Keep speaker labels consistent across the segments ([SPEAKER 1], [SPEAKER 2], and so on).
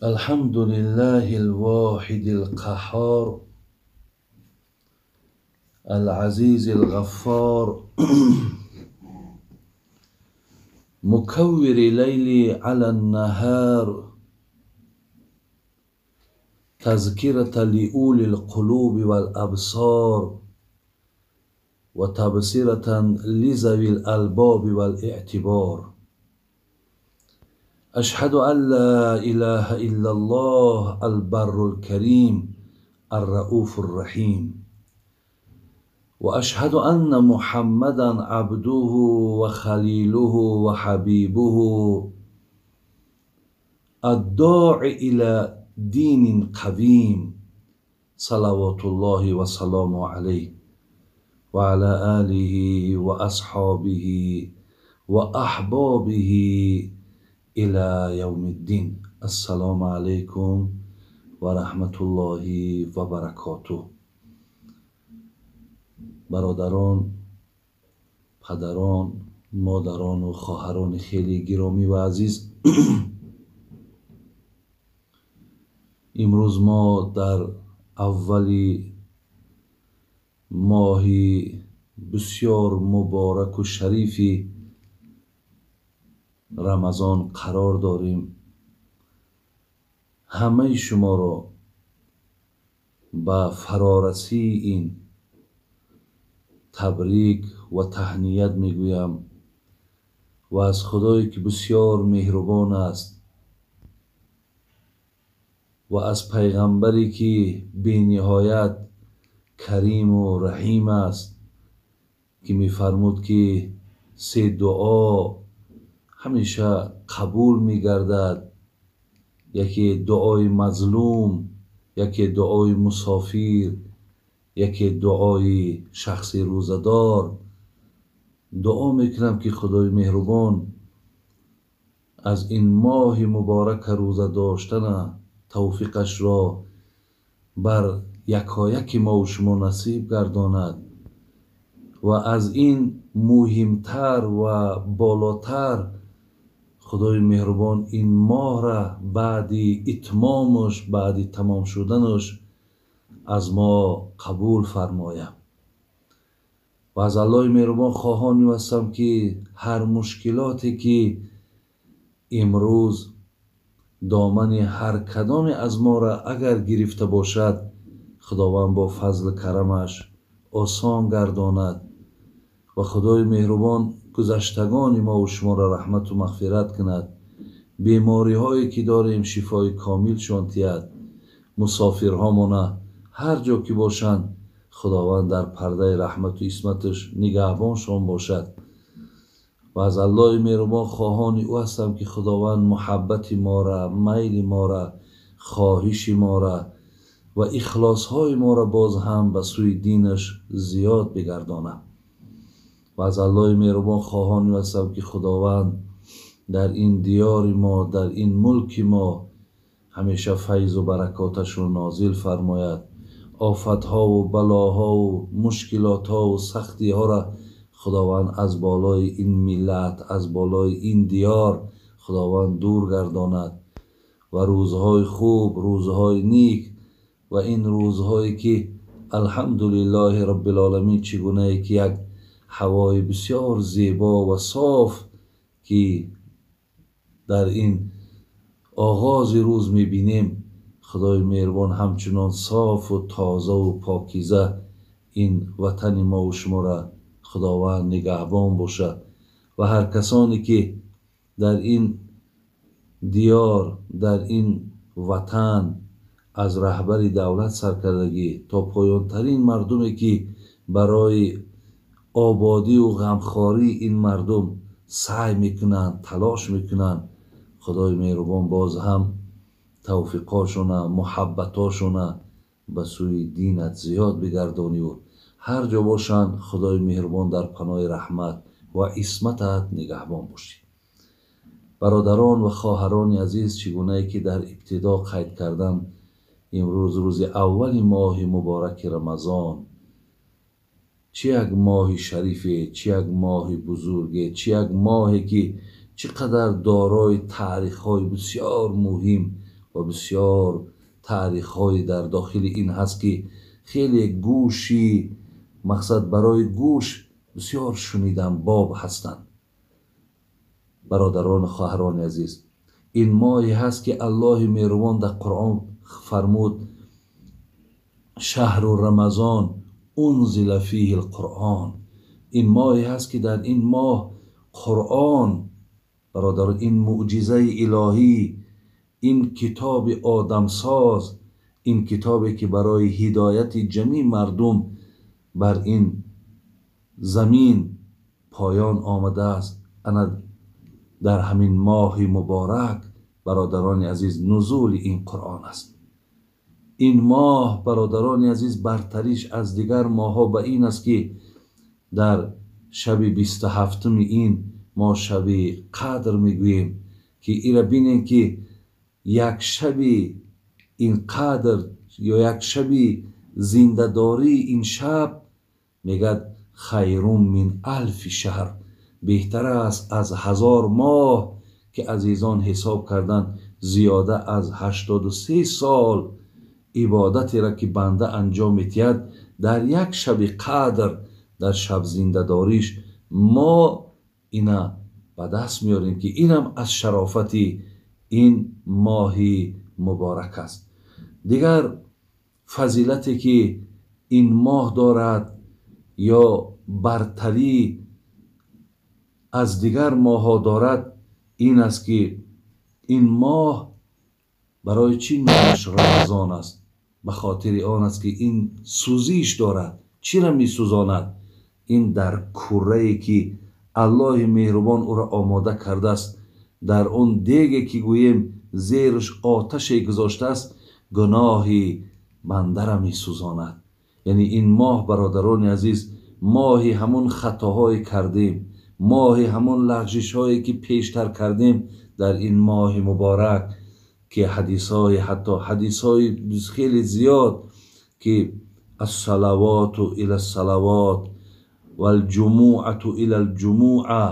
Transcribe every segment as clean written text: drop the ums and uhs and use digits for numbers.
[SPEAKER 1] الحمد لله الواحد القهار العزيز الغفار مكور الليل على النهار تذكرة لأولي القلوب والأبصار وتبصرة لذوي الألباب والاعتبار. أشهد أن لا إله إلا الله البر الكريم الرؤوف الرحيم، وأشهد أن محمدا عبده وخليله وحبيبه الداعي إلى دين قويم، صلوات الله وسلامه عليه وعلى آله وأصحابه وأحبابه إلى يوم الدين. السلام عليكم ورحمة الله وبركاته. Бародарон, падарон, модарону хоҳарони хеле гиромӣ ва азиз, имрӯз мо дар аввали моҳи бисёр мубораку шарифи Рамазон қарор дорем. Ҳамаи шуморо ба фарорасии ин табрик ва таҳният мегӯям ва аз Худое ки бисёр меҳрубон аст ва аз пайғамбаре ки бениҳоят кариму раҳим аст, ки мефармуд ки се дуо ҳамеша қабул мегардад: яке дуои мазлум, яке дуои мусофир, яке дуои шахси рӯзадор. Дуо мекунам ки Худои меҳрубон аз ин моҳи муборака рӯза доштана тавфиқашро бар якояки мову шумо насиб гардонад ва аз ин муҳимтар ва болотар Худои меҳрубон ин моҳра баъди итмомаш, баъди тамом шуданаш аз мо қабул фармояд. Ва аз Аллоҳи меҳрубон хоҳонем ҳастам ки ҳар мушкилоте ки имрӯз домани ҳар кадоме аз моро агар гирифта бошад, Худованд бо фазлу карамаш осон гардонад ва Худои меҳрубон гузаштагони мову шуморо раҳмату мағфират кунад, бемориҳое ки дорем шифои комилшон диҳад, мусофирҳомона ҳар ҷо ки бошанд Худованд дар пардаи раҳмату исматаш нигаҳбоншон бошад. Ва аз Аллоҳи меҳрубон хоҳони ӯ ҳастам ки Худованд муҳаббати мора, майли мора, хоҳиши мора ва ихлосҳои моро боз ҳам ба сӯи динаш зиёд бигардонад. Ва аз Аллоҳи меҳрубон хоҳони ӯ ҳастам ки Худованд дар ин диёри мо, дар ин мулки мо ҳамеша файзу баракоташро нозил фармояд, офатҳову балоҳову мушкилотҳову сахтиҳоро Худованд аз болои ин миллат, аз болои ин диёр Худованд дур гардонад ва рӯзҳои хуб, рӯзҳои ник ва ин рӯзҳое ки алҳамдулиллоҳи роббил оламин чӣ гунае ки як ҳавои бисёр зебо ва соф ки дар ин оғози рӯз мебинем, Худои меҳрубон ҳамчунон софу тозаву покиза ин ватани мову шуморо Худованд нигаҳбон бошад ва ҳар касоне ки дар ин диёр, дар ин ватан аз раҳбари давлат саркардагӣ то поёнтарин мардуме ки барои ободию ғамхории ин мардум саъй мекунанд, талош мекунанд, Худои меҳрубон боз ҳам тавфиқошона, муҳаббатошона ба сӯи динат зиёд бигардониву ҳар ҷо бошанд Худои меҳрубон дар паноҳи раҳмат ва исматат нигаҳбон бошӣ. Бародарон ва хоҳарони азиз, чӣ гунае ки дар ибтидо қайд кардам, имрӯз рӯзи аввали моҳи мубораки Рамазон, чӣ як моҳи шарифе, чӣ як моҳи бузурге, чӣ як моҳе ки чӣ қадар дорои таърихҳои бисёр муҳим ва бисёр таърихҳое дар дохили ин ҳаст, ки хеле гӯши мақсад барои гӯш бисёр шунидан боб ҳастанд. Бародарон ва хоҳарони азиз, ин моҳе ҳаст, ки Аллоҳи меҳрубон дар Қуръон фармуд: шаҳру Рамазон унзила фиҳи л-Қуръон. Ин моҳе ҳаст, ки дар ин моҳ Қуръон, бародарон, ин мӯъҷизаи илоҳӣ, ин китоби одамсоз, ин китобе ки барои ҳидояти ҷамеи мардум бар ин замин поён омадааст, ана дар ҳамин моҳи муборак, бародарони азиз, нузули ин Қуръон аст. Ин моҳ, бародарони азиз, бартариш аз дигар моҳҳо ба ин аст, ки дар шаби 27-уми ин мо шаби қадр мегӯем, ки ира бинем, ки як шаби ин қадр ё як шаби зиндадории ин шаб, мегӯяд, хайрун мин алфи шаҳр, беҳтар аст аз 1000 моҳ, ки азизон ҳисоб карданд зиёда аз 83 сол ибодатеро ки банда анҷом медиҳад дар як шаби қадр, дар шаб зиндадориш мо ина ба даст меорем, ки инам аз шарофати ин моҳи муборак аст. Дигар фазилате ки ин моҳ дорад ё бартарӣ аз дигар моҳҳо дорад, ин аст, ки ин моҳ барои чӣ номаш Рамазон аст? Ба хотири он аст, ки ин сӯзиш дорад. Чиро месӯзонад? Ин дар куррае ки Аллоҳи меҳрубон ӯро омода кардааст, дар он деге ки гӯем зераш оташе гузоштааст, гуноҳи бандара месӯзонад. Яъне ин моҳ, бародарони азиз, моҳи ҳамон хатоҳое кардем, моҳи ҳамон лағжишҳое ки пештар кардем, дар ин моҳи муборак, ки ҳадисҳои, ҳатто ҳадисҳои хеле зиёд, ки ассалавоту ила ссалавот валҷумуату ила лҷумуа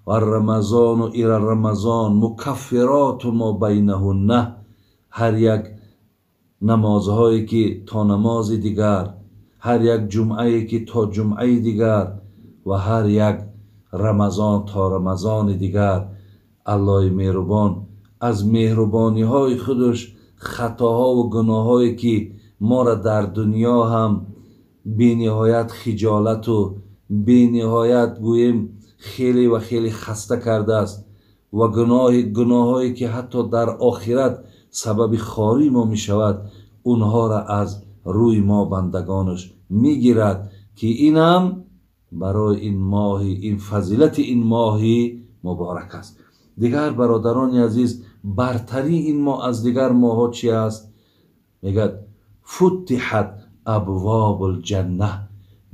[SPEAKER 1] варрамазону ила рамазон мукаффироту мо байнаҳунна, ҳар як намозҳое ки то намози дигар, ҳар як ҷумъае ки то ҷумъаи дигар ва ҳар як рамазон то рамазони дигар, Аллоҳи меҳрубон аз меҳрубониҳои худаш хатоҳову гуноҳҳое ки моро дар дунё ҳам бениҳоят хиҷолату бениҳоят гӯем хеле ва хеле хаста кардааст ва гуноҳҳое ки ҳатто дар охират сабаби хории мо мешавад, онҳоро аз рӯи мо бандагонаш мегирад, ки инам барои ин моҳи, ин фазилати ин моҳи муборак аст. Дигар бародарони азиз, бартарии ин моҳ аз дигар моҳҳо чи аст? Мегӯяд футиҳат абвобул ҷанна,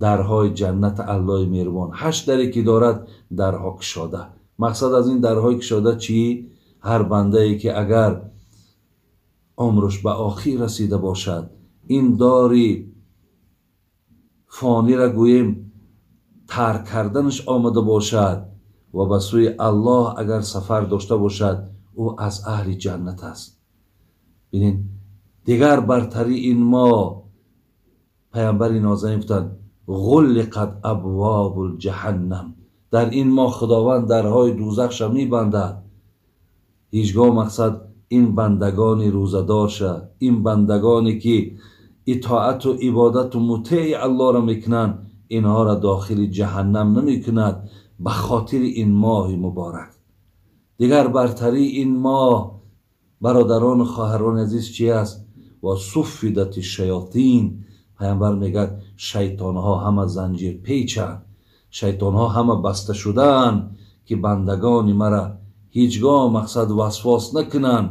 [SPEAKER 1] дарҳои ҷаннат Аллоҳи меҳрубон 8 даре ки дорад, дарҳо кушода. Мақсад аз ин дарҳои кушода чӣ? Ҳар бандае ки агар умраш ба охир расида бошад, ин дори фонира гӯем тарк карданаш омада бошад ва ба сӯи Аллоҳ агар сафар дошта бошад, ӯ аз аҳли ҷаннат аст. Бинед, дигар бартарии ин моҳ, паямбари нозанин гуфтанд ғуллиқат абвобул ҷаҳаннам, дар ин моҳ Худованд дарҳои дӯзахша мебандад. Ҳеҷ гоҳ мақсад ин бандагони рӯзадорша, ин бандагоне ки итоату ибодату мутеи Аллоҳро мекунанд, инҳоро дохили ҷаҳаннам намекунад ба хотири ин моҳи муборак. Дигар бартарии ин моҳ, бародарону хоҳарони азиз, чи аст? Ва суффидати шаётин, паямбар мегӯяд шайтонҳо ҳама занҷирпечанд, шайтонҳо ҳама баста шудаанд, ки бандагони мара ҳеҷ гоҳ мақсад васвос накунанд,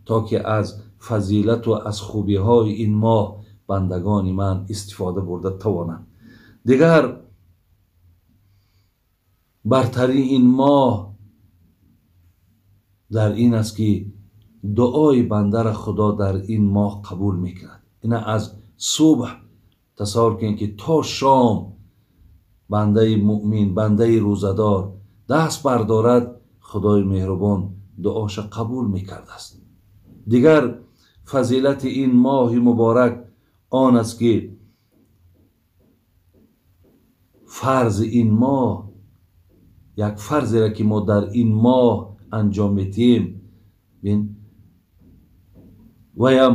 [SPEAKER 1] то ки аз фазилату аз хубиҳои ин моҳ бандагони ман истифода бурда тавонанд. Дигар бартарии ин моҳ дар ин аст, ки дуои бандара Худо дар ин моҳ қабул мекунад. Ина аз субҳ тасаввур кунед, ки то шом бандаи муъмин, бандаи рӯзадор даст бардорад, Худои меҳрубон дуоша қабул мекардааст. Дигар фазилати ин моҳи муборак он аст, ки фарзи ин моҳ, як фарзеро ки мо дар ин моҳ анҷом медиҳем, ваям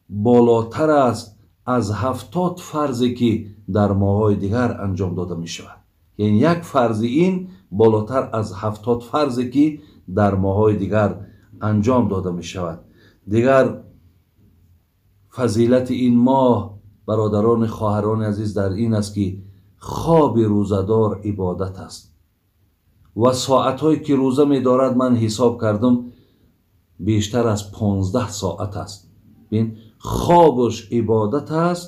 [SPEAKER 1] болотар аст аз 70 фарзе ки дар моҳҳои дигар анҷом дода мешавад. Яъне як фарзи ин болотар аз 70 фарзе ки дар моҳҳои дигар анҷом дода мешавад. Дигар фазилати ин моҳ, бародарони хоҳарони азиз, дар ин аст, ки хоби рӯзадор ибодат аст ва соатҳое ки рӯза медорад, ман ҳисоб кардам, бештар аз 15 соат аст. Бин, хобаш ибодат аст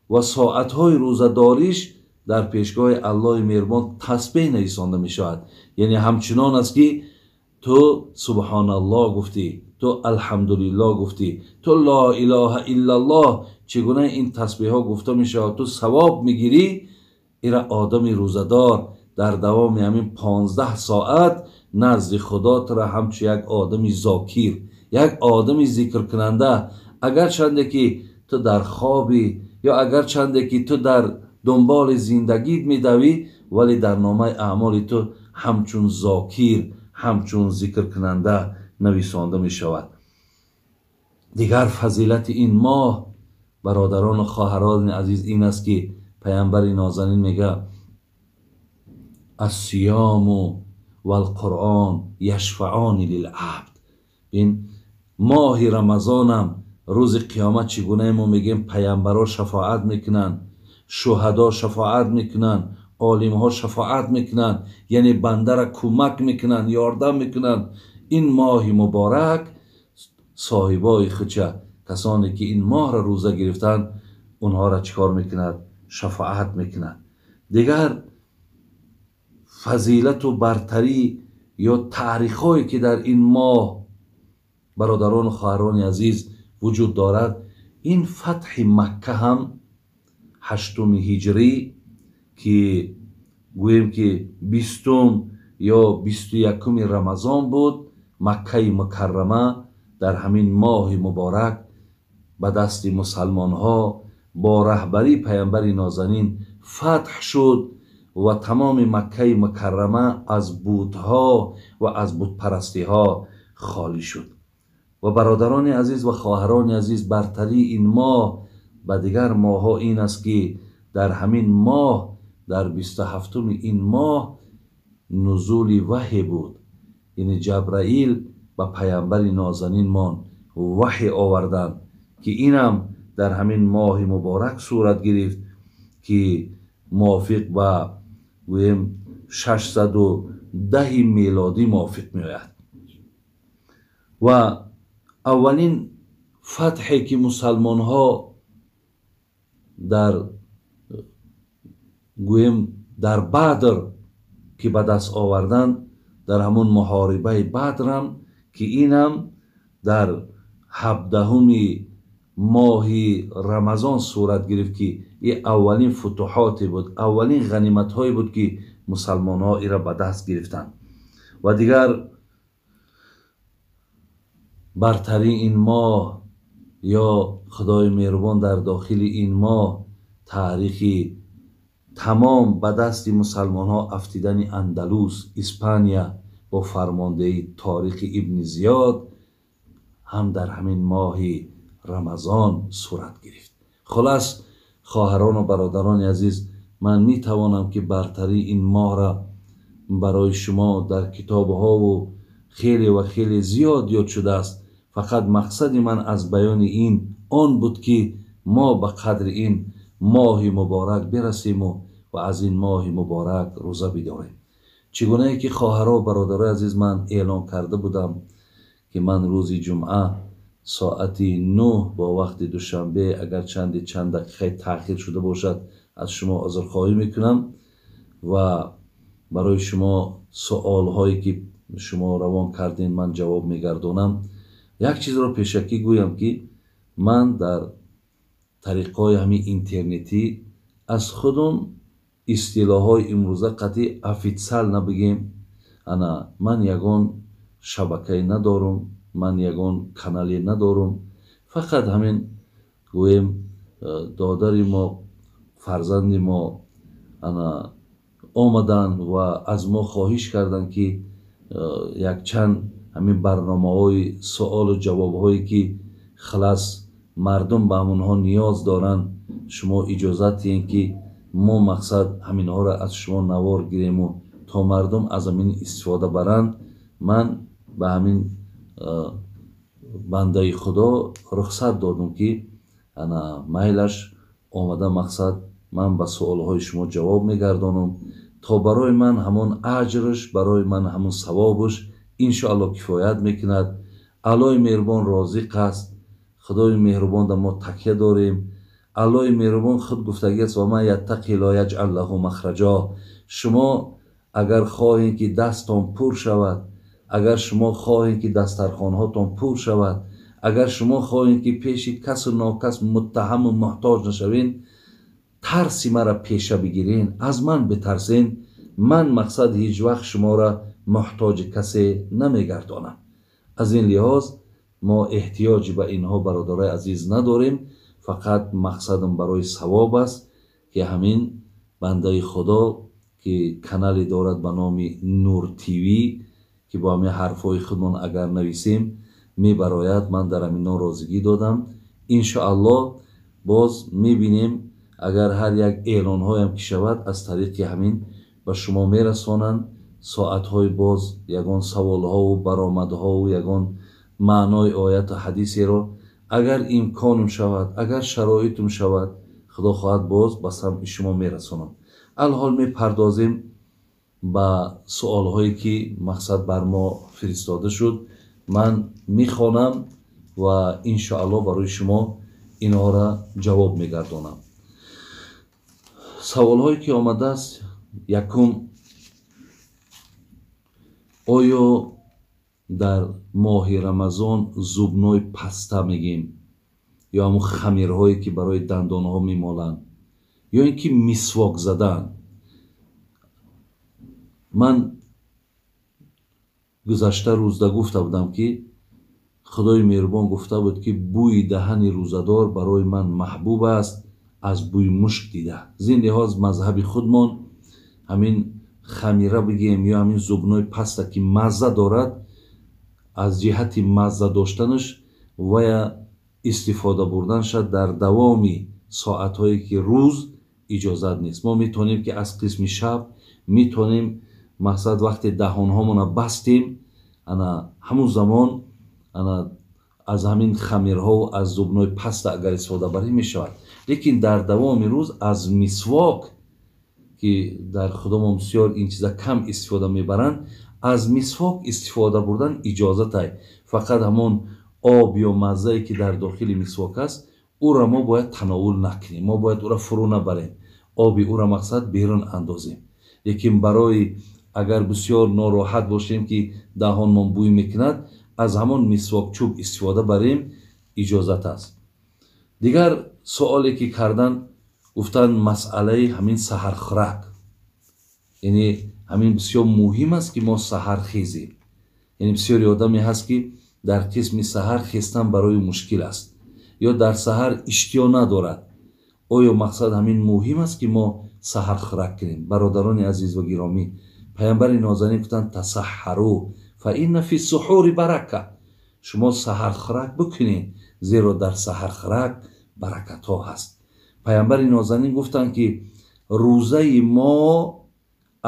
[SPEAKER 1] ва соатҳои рӯзадориш дар пешгоҳи Аллоҳи меҳрубон тасбеҳ нависонда мешавад. Яъне ҳамчунон аст, ки ту субҳоналлоҳ гуфтӣ, ту алҳамдулиллоҳ гуфтӣ, ту ло илоҳа иллаллоҳ, чӣ гуна ин тасбеҳҳо гуфта мешавад, ту савоб мегирӣ. Ира одами рӯзадор дар давоми ҳамин 15 соат назди Худо тура ҳамчун як одами зокир, як одами зикркунанда, агарчанде ки ту дар хобӣ ё агарчанде ки ту дар дунболи зиндагит медавӣ, вале дар номаи аъмоли ту ҳамчун зокир, ҳамчун зикркунанда нависонда мешавад. Дигар фазилати ин моҳ, бародарону хоҳарони азиз, ин аст, ки паямбари нозанин мегӯяд: ассиёму валқуръон яшфаони лилабд. Ин моҳи Рамазонам рӯзи қиёмат чӣ гуна мо мегӯем паямбарҳо шафоат мекунанд, шуҳадо шафоат мекунанд, олимҳо шафоат мекунанд, яъне бандара кӯмак мекунанд, ёрдам мекунанд. Ин моҳи муборак соҳибои худша, касоне ки ин моҳро рӯза гирифтанд, онҳоро чӣ кор мекунад? Шафоат мекунад. Дигар фазилату бартарӣ ё таърихҳое ки дар ин моҳ, бародарону хоҳарони азиз, вуҷуд дорад, ин фатҳи Макка ҳам 8 ҳиҷрӣ, ки гӯем ки 20 ё 21 Рамазон буд, Маккаи Мукаррама дар ҳамин моҳи муборак ба дасти мусалмонҳо бо раҳбарии паямбари нозанин фатҳ шуд ва тамоми Маккаи Мукаррама аз бутҳо ва аз бутпарастиҳо холӣ шуд. Ва бародарони азиз ва хоҳарони азиз, бартарии ин моҳ ба дигар моҳҳо ин аст, ки дар ҳамин моҳ, дар 27-уми ин моҳ, нузули ваҳй буд. Яъне Ҷабраил ба паямбари нозанинмон ваҳй оварданд, ки инам дар ҳамин моҳи муборак сурат гирифт, ки мувофиқ ба гӯем 610 мелодӣ мувофиқ меояд. Ва аввалин фатҳе ки мусалмонҳо дар гӯем дар Бадр ки ба даст оварданд, дар ҳамон муҳорибаи Бадрам, ки инам дар 17-уми моҳи Рамазон сурат гирифт, ки ин аввалин футуҳоте буд, аввалин ғаниматҳое буд, ки мусалмонҳо инро ба даст гирифтанд. Ва дигар бартарии ин моҳ ё Худои меҳрубон дар дохили ин моҳ таърихи тамом ба дасти мусалмонҳо афтидани Андалус, Испания бо фармондеҳии Ториқи ибни Зиёд ҳам дар ҳамин моҳи Рамазон сурат гирифт. Хулас, хоҳарону бародарони азиз, ман метавонам ки бартарии ин моҳра барои шумо дар китобҳову хеле ва хеле зиёд ёд шудааст. Фақат мақсади ман аз баёни ин он буд, ки мо ба қадри ин моҳи муборак бирасему ва аз ин моҳи муборак рӯза бидорем. Чӣ гунае ки хоҳаро бародарои азиз, ман эълон карда будам, ки ман рӯзи ҷумъа соати 9 бо вақти Душанбе, агарчанде чанд дақиқаи таъхир шуда бошад, аз шумо узрхоҳӣ мекунам ва барои шумо суолҳое ки шумо равон кардем, ман ҷавоб мегардонам. Як чизро пешакӣ гӯям, ки ман дар тариқҳои ҳамин интернетӣ аз худум истилоҳҳои имрӯза қатъи офитсиал набигем, ана ман ягон шабакае надорум. Ман ягон канале надорам, фақат ҳамин гӯем додари мо, фарзанди мо ана омаданд ва аз мо хоҳиш карданд, ки якчанд ҳамин барномаҳои суолу ҷавобҳое, ки халас мардум ба ҳамонҳо ниёз доранд, шумо иҷозат диҳед, ки мо мақсад ҳаминҳоро аз шумо навор гирему то мардум аз ҳамин истифода баранд. Ман ба ҳамин бандаи Худо рухсат додам, ки ана майлаш омада, мақсад ман ба суолҳои шумо ҷавоб мегардонам, то барои ман ҳамон аҷрш, барои ман ҳамон савобш иншоалло кифоят мекунад. Аллоҳи меҳрубон розиқ аст, Худои меҳрубон дар мо такя дорем. Аллоҳи меҳрубон худ гуфтагӣ аст: ва ман яттақи ло яҷъал лаҳу махраҷо. Шумо агар хоҳед, ки дастон пур шавад, агар шумо хоҳед, ки дастархонҳотон пур шавад, агар шумо хоҳед, ки пеши касу нокас муттаҳаму муҳтоҷ нашавед, тарси мара пеша бигирен, аз ман битарсен. Ман мақсад ҳеҷ вақт шуморо муҳтоҷи касе намегардонам. Аз ин лиҳоз мо эҳтиёҷи ба инҳо, бародарои азиз, надорем. Фақат мақсадам барои савоб аст, ки ҳамин бандаи Худо, ки канале дорад ба номи Нур ТВ, ки бо ҳамин ҳарфҳои худмон агар нависем мебарояд, ман дар ҳамино розигӣ додам. Иншоаллоҳ боз мебинем, агар ҳар як эълонҳоям ки шавад, аз тариқи ҳамин ба шумо мерасонанд. Соатҳои боз ягон саволҳову баромадҳову ягон маънои ояту ҳадисеро агар имконум шавад, агар шароитум шавад, Худо хоҳад боз ба самъи шумо мерасонам. Алҳол мепардозем ба суолҳое, ки мақсад бар мо фиристода шуд. Ман мехонам ва иншоаллоҳ барои шумо инҳоро ҷавоб мегардонам. Саволҳое ки омадааст: якум, оё дар моҳи Рамазон зубной паста мегем ё ҳамун хамирҳое, ки барои дандонҳо мемоланд, ё ин ки мисвок задан? Ман гузашта рӯзда гуфта будам, ки Худои меҳрубон гуфта буд, ки бӯи даҳани рӯзадор барои ман маҳбуб аст аз бӯи мушк дида. Аз ин лиҳоз мазҳаби худмон ҳамин хамира бигем ё ҳамин зубной паста, ки мазза дорад, аз ҷиҳати мазза доштанаш вая истифода бурданша дар давоми соатҳое, ки рӯз иҷозат нест. Мо метавонем, ки аз қисми шаб метавонем, мақсад вақте даҳонҳомона бастем, ана ҳамун замон ана аз ҳамин хамирҳову аз зубной паста агар истифода барем мешавад. Лекин дар давоми рӯз аз мисвок, ки дар худомон бисёр ин чиза кам истифода мебаранд, аз мисвок истифода бурдан иҷозатай. Фақат ҳамон об ё маззае, ки дар дохили мисвок аст, ӯро мо бояд тановул накунем, мо бояд ӯро фурӯ набарем, оби ӯро мақсад берун андозем. Лекин барои агар бисёр нороҳат бошем, ки даҳонмон бӯй мекунад, аз ҳамон мисвок чӯб истифода барем иҷозат аст. Дигар суоле, ки кардан, гуфтанд масъалаи ҳамин саҳархӯрак, яъне ҳамин бисёр муҳим аст, ки мо саҳар хезем. Яъне бисёри одаме ҳаст, ки дар қисми саҳар хестан барои мушкил аст ё дар саҳар иштиҳо надорад. Оё мақсад ҳамин муҳим аст, ки мо саҳархӯрак кунем? Бародарони азиз ва гиромӣ, паямбари нозанин гуфтанд: тасаҳҳару фа инна фи суҳури барака. Шумо саҳархӯрак бикунед, зеро дар саҳархӯрак баракатҳо ҳаст. Паямбари нозанин гуфтанд, ки рӯзаи мо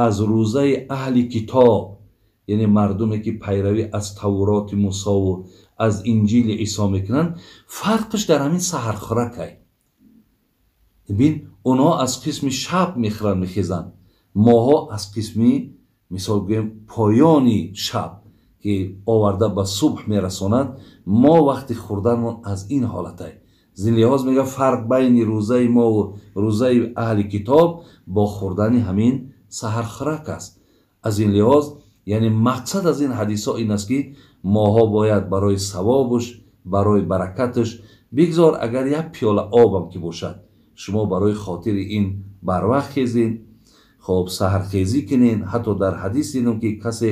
[SPEAKER 1] аз рӯзаи аҳли китоб, яъне мардуме, ки пайравӣ аз Тавроти Мусову аз Инҷили Исо мекунанд, фарқаш дар ҳамин саҳархӯракай. Бин, онҳо аз қисми шаб мехӯранд, мехезанд, моҳо аз қисми, мисол гӯем, поёни шаб, ки оварда ба субҳ мерасонад, мо вақти хӯрданмон аз ин ҳолатай. Зин лиҳоз мега фарқ байни рӯзаи мову рӯзаи аҳли китоб бо хӯрдани ҳамин саҳархӯрак аст. Аз ин лиҳоз, яъне мақсад аз ин ҳадисҳо ин аст, ки моҳо бояд барои савобуш, барои баракаташ, бигзор агар як пиёла обам ки бошад, шумо барои хотири ин барвақт хезед. Хоб, саҳархезӣ кунен. Ҳатто дар ҳадис дидем, ки касе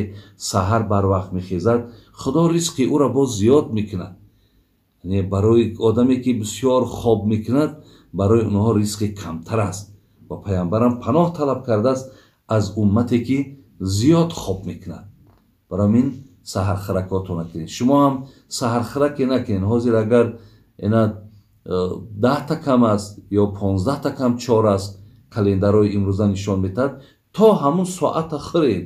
[SPEAKER 1] саҳар барвақт мехезад, Худо ризқи ӯро боз зиёд мекунад. Яъне барои одаме ки бисёр хоб мекунад, барои онҳо ризқи камтар аст. Ва паямбарам паноҳ талаб кардааст аз уммате ки зиёд хоб мекунад. Барои ин саҳархӯракотро накунед. Шумо ҳам саҳархӯраке накунед. Ҳозир агар ина 10 кам аст ё 15 кам 4 аст, календарои имрӯза нишон медиҳад, то ҳамун соата хӯред.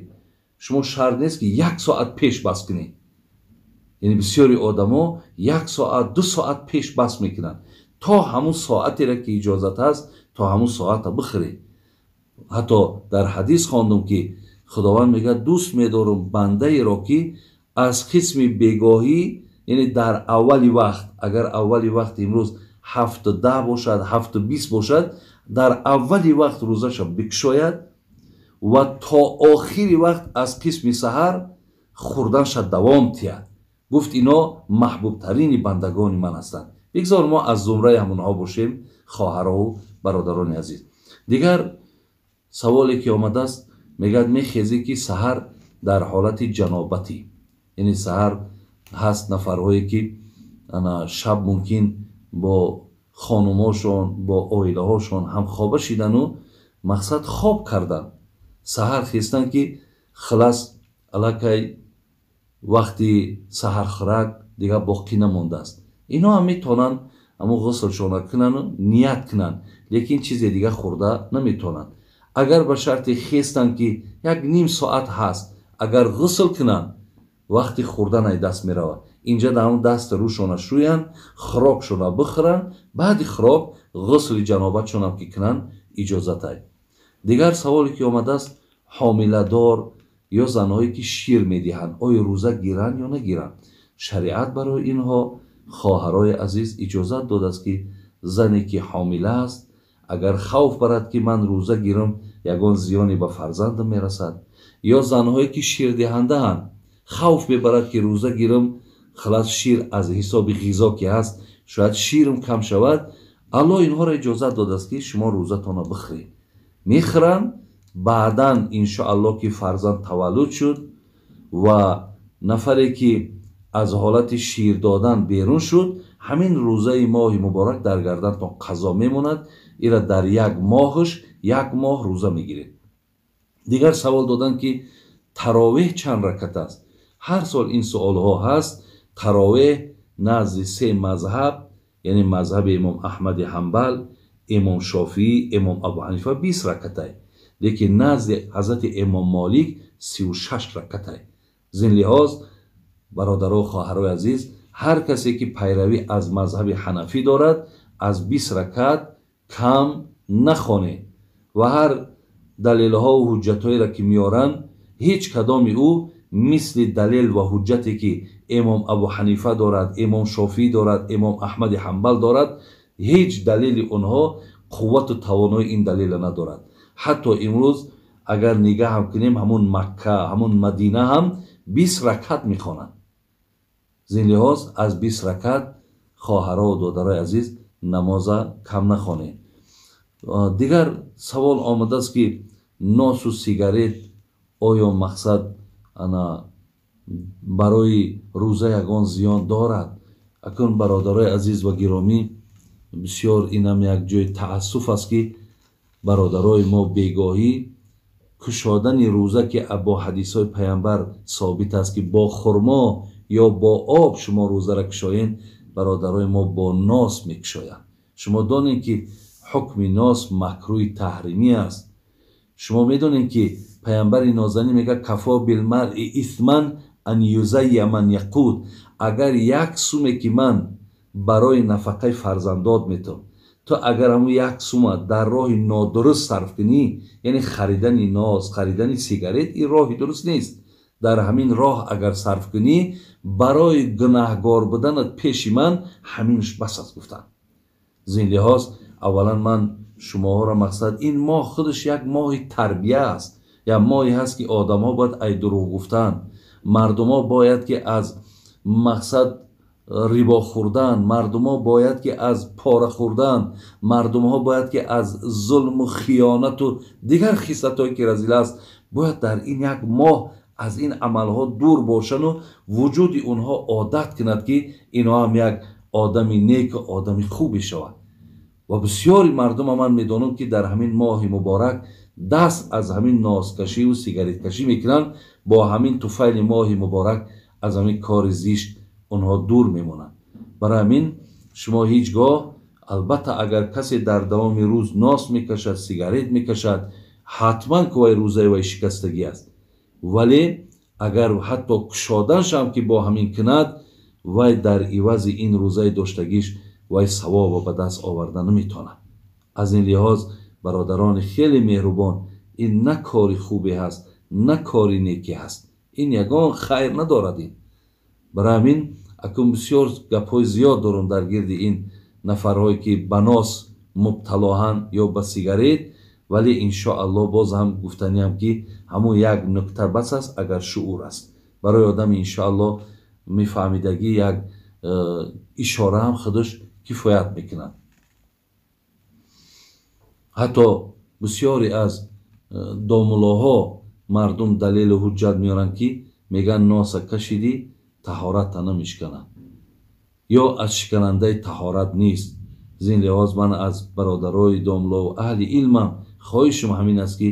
[SPEAKER 1] Шумо шарт нест ки 1 соат пеш бас кунед. Яъне бисёри одамо 1 соат, 2 соат пеш бас мекунанд. То ҳамун соатеро ки иҷозат аст, то ҳамун соата бихӯред. Ҳатто дар ҳадис хондум ки Худованд мегӯяд: дӯст медорам бандаеро ки аз қисми бегоҳӣ, яъне дар аввали вақт, агар аввали вақт имрӯз 7:10 бошад, 7:20 бошад, дар аввали вақт рӯзаша бикушояд ва то охири вақт аз қисми саҳар хӯрданша давом тиҳад. Гуфт ино маҳбубтарини бандагони ман ҳастанд. Бигзор мо аз зумраи ҳамонҳо бошем, хоҳарову бародарони азиз. Дигар саволе ки омадааст, мегӯяд мехезӣ ки саҳар дар ҳолати ҷанобатӣ, яъне саҳар ҳаст нафарҳое ки шаб мумкин бо хонумошон, бо оилаҳошон ҳамхоба шидану мақсад хоб кардан. Саҳар хестан ки хилас аллакай вақти саҳархӯрак дигар боқӣ намондааст. Ино ҳам метавонанд ҳамон ғуслшона кунану ният кунанд, лекин чизе дигар хӯрда наметавонанд. Агар ба шарти хестан ки як ним соат ҳаст, агар ғусл кунанд, вақти хӯрдан ай даст меравад. Инҷа дар ҳамон даст рӯшона шӯянд, хӯрокшона бихӯранд, баъди хӯрок ғусли ҷанобатшонам ки кунанд иҷозатай. Дигар саволе ки омадааст, ҳомиладор ё занҳое ки шир медиҳанд, оё рӯза гиранд ё нагиранд? Шариат барои инҳо, хоҳарои азиз, иҷозат додааст ки зане ки ҳомила аст, агар хавф барад ки ман рӯза гирам, ягон зиёне ба фарзандам мерасад, ё занҳое ки ширдиҳандаанд, хавф мебарад ки рӯза гирам, хилас шир аз ҳисоби ғизо ки ҳаст, шояд ширам кам шавад, Аллоҳ инҳоро иҷозат додааст ки шумо рӯзатонро бихӯред. Мехӯранд, баъдан иншоаллоҳ ки фарзанд таваллуд шуд ва нафаре ки аз ҳолати шир додан берун шуд, ҳамин рӯзаи моҳи муборак дар гардантон қазо мемонад. Ира дар як моҳаш як моҳ рӯза мегиред. Дигар савол додан ки таровеҳ чанд ракат аст? Ҳар сол ин суолҳо ҳаст. Таровеҳ назди се мазҳаб, яъне мазҳаби имом Аҳмади Ҳанбал, имом Шофиӣ, имом Абу Ҳанифа 20 ракатай, лекин назди ҳазрати имом Молик 36 ракатай. Зин лиҳоз, бародару хоҳарои азиз, ҳар касе ки пайравӣ аз мазҳаби ҳанафӣ дорад, аз 20 ракат кам нахонед ва ҳар далелҳову ҳуҷҷатҳоеро ки меоранд, ҳеҷ кадоми ӯ мисли далел ва ҳуҷҷате ки имом Абу Ҳанифа дорад, имом Шофиӣ дорад, имом Аҳмади Ҳанбал дорад, ҳеҷ далели онҳо қуввату тавонои ин далела надорад. Ҳатто имрӯз агар нигаҳ ҳам кунем, ҳамун Макка, ҳамун Мадина ҳам 20 ракат мехонанд. Зин лиҳоз аз 20 ракат, хоҳарову додарои азиз, намоза кам нахонед. Дигар савол омадааст ки носу сигарет оё мақсад ана барои рӯза ягон зиён дорад? Акун бародарои азиз ва гиромӣ, бисёр инам як ҷои таассуф аст ки бародарои мо бегоҳӣ кушодани рӯза ки бо ҳадисҳои паямбар собит аст ки бо хурмо ё бо об шумо рӯзаро кушоед, бародарои мо бо нос мекушоянд. Шумо донед ки ҳукми нос макрӯҳи таҳримӣ аст. Шумо медонед ки паямбари нозанин мегӯяд кафо билмаръи исман ан юзайя ман яқуд. Агар як суме ки ман барои нафақаи фарзандот метавам, то агар ҳамун як сума дар роҳи нодуруст сарф кунӣ, яъне харидани нос, харидани сигарет, ин роҳи дуруст нест. Дар ҳамин роҳ агар сарф кунӣ, барои гунаҳгор буданат пеши ман ҳаминш бас аст, гуфтанд. Зин лиҳоз аввалан ман шумоҳоро мақсад ин моҳ худаш як моҳи тарбия аст, як моҳе ҳаст ки одамҳо бояд ай дурӯғ гуфтан, мардумҳо бояд ки аз мақсад рибо хӯрдан, мардумҳо бояд ки аз пора хӯрдан, мардумҳо бояд ки аз зулму хиёнату дигар хислатҳое ки разила аст, бояд дар ин як моҳ аз ин амалҳо дур бошану вуҷуди онҳо одат кунад, ки инҳо ҳам як одами неку одами хубе шавад. Ва бисёри мардума ман медонам, ки дар ҳамин моҳи муборак даст аз ҳамин нозкашиву сигареткашӣ мекунанд, бо ҳамин туфайли моҳи муборак аз ҳамин кори зишт онҳо дур мемонанд. Барои ҳамин шумо ҳеҷ гоҳ, албатта агар касе дар давоми рӯз нос мекашад, сигарет мекашад, ҳатман ки вай рӯзаи вай шикастагӣ аст. Вале агар ҳатто кушоданшам ки бо ҳамин кунад, вай дар ивази ин рӯзаи доштагиш вай савобро ба даст оварда наметавонад. Аз ин лиҳоз бародарони хеле меҳрубон, ин на кори хубе ҳаст, на кори некӣ ҳаст, ин ягон хайр надорад. Ин барои ҳамин акун бисёр гапҳои зиёд дорам дар гирди ин нафарҳое ки ба нос мубталоҳанд ё ба сигарет, вале иншоаллоҳ боз ҳам гуфтаниам ки ҳамон як нукта бас аст, агар шуур аст барои одам, иншоаллоҳ мефаҳмидагӣ як ишора ҳам худаш кифоят мекунад. Ҳатто бисёре аз домулоҳо мардум далелу ҳуҷҷат меоранд, ки мегӯянд носа кашидӣ таҳората намешканад ё аз шиканандаи таҳорат нест. Аз ин лиҳоз ман аз бародарои домлову аҳли илмам хоҳишам ҳамин аст, ки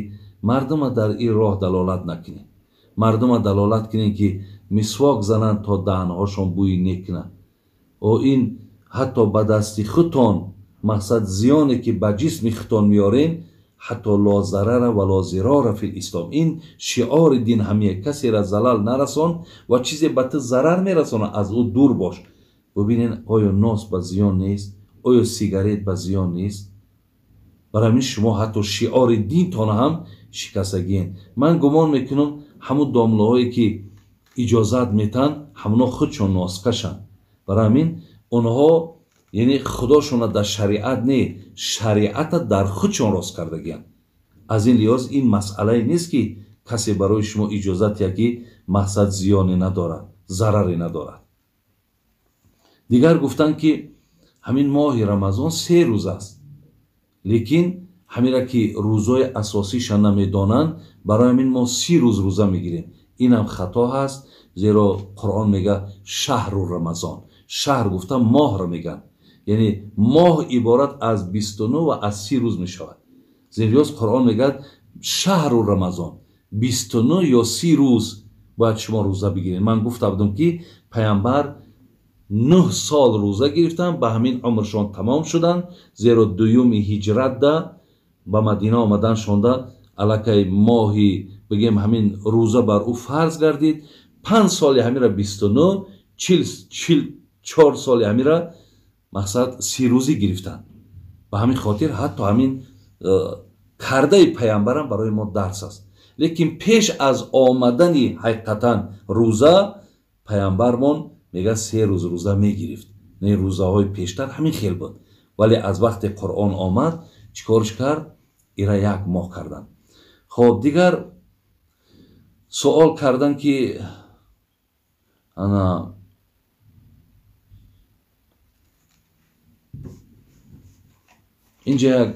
[SPEAKER 1] мардума дар ин роҳ далолат накунед, мардума далолат кунед, ки мисвок зананд то даҳанҳошон бӯи нек кунанд. О ин ҳатто ба дасти худтон мақсад зиёне ки ба ҷисми худтон меорен, ҳатто ло зарара ва ло зирора фил ислом. Ин шиори дин ҳамия, касера залал нарасон ва чизе ба ту зарар мерасонад аз ӯ дур бош. Бубинен, оё нос ба зиён нест? Оё сигарет ба зиён нест? Барои ҳамин шумо ҳатто шиори динтон ҳам шикастагиен. Ман гумон мекунам ҳамун домлаҳое ки иҷозат метаҳанд, ҳамуно худшон носкашанд. Барои ҳамин онҳо яъне худошонро дар шариат не, шариата дар худшон рост кардагиянд. Аз ин лиҳоз ин масъалае нест, ки касе барои шумо иҷозат диҳад, ки мақсад зиёне надорад, зараре надорад. Дигар гуфтанд, ки ҳамин моҳи Рамазон 3 рӯз аст, лекин ҳамира ки рӯзҳои асосиша намедонанд, барои ҳамин мо 30 рӯз рӯза мегирем. Инам хато ҳаст, зеро Қуръон мегӯяд шаҳру Рамазон. Шаҳр гуфта моҳро мегӯянд, яъне моҳ иборат аз 29 ва аз 30 рӯз мешавад. Зеро Қуръон мегӯяд шаҳру Рамазон 29 ё 30 рӯз бояд шумо рӯза бигиред. Ман гуфта будам, ки паямбар 9 сол рӯза гирифтанд, ба ҳамин умршон тамом шуданд, зеро дуюми ҳиҷратда ба Мадина омадан шонда аллакай моҳи бигем ҳамин рӯза бар ӯ фарз гардид. 5 соли ҳамира 29, 44 соли ҳамира мақсад 30 рӯзӣ гирифтанд. Ба ҳамин хотир ҳатто ҳамин кардаи паямбарам барои мо дарс аст. Лекин пеш аз омадани ҳақиқатан рӯза паямбармон мегӯяд 3 рӯз рӯза мегирифт. Не, рӯзаҳои пештар ҳамин хел буд, вале аз вақте Қуръон омад чӣ корш кард? Ира як моҳ карданд. Хоб, дигар суол кардан, ки ана инҷа як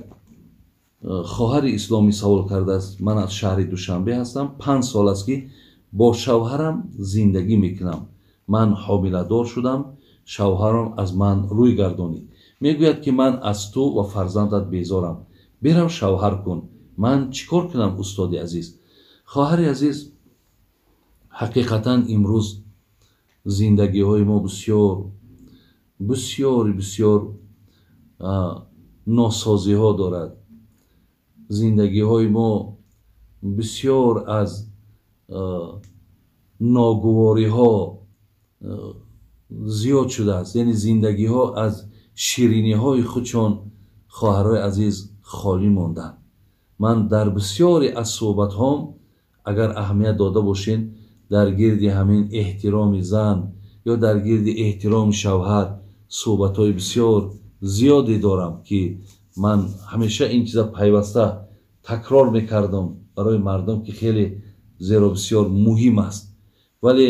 [SPEAKER 1] хоҳари исломӣ савол кардааст: ман аз шаҳри Душанбе ҳастам, 5 сол аст, ки бо шавҳарам зиндагӣ мекунам. Ман ҳомиладор шудам, шавҳарам аз ман рӯй гардонид. Мегӯяд, ки ман аз ту ва фарзандат безорам, берав шавҳар кун. Ман чӣ кор кунам, устоди азиз? Хоҳари азиз, ҳақиқатан имрӯз зиндагиҳои мо бисёр бисёр бисёр носозиҳо дорад. Зиндагиҳои мо бисёр аз ногувориҳо зиёд шудааст. Яъне зиндагиҳо аз шириниҳои худшон, хоҳарои азиз, холӣ монданд. Ман дар бисёре аз суҳбатҳом, агар аҳамият дода бошед, дар гирди ҳамин эҳтироми зан ё дар гирди эҳтироми шавҳар суҳбатҳои бисёр зиёде дорам, ки ман ҳамеша ин чиза пайваста такрор мекардам барои мардум, ки хеле зеро бисёр муҳим аст. Вале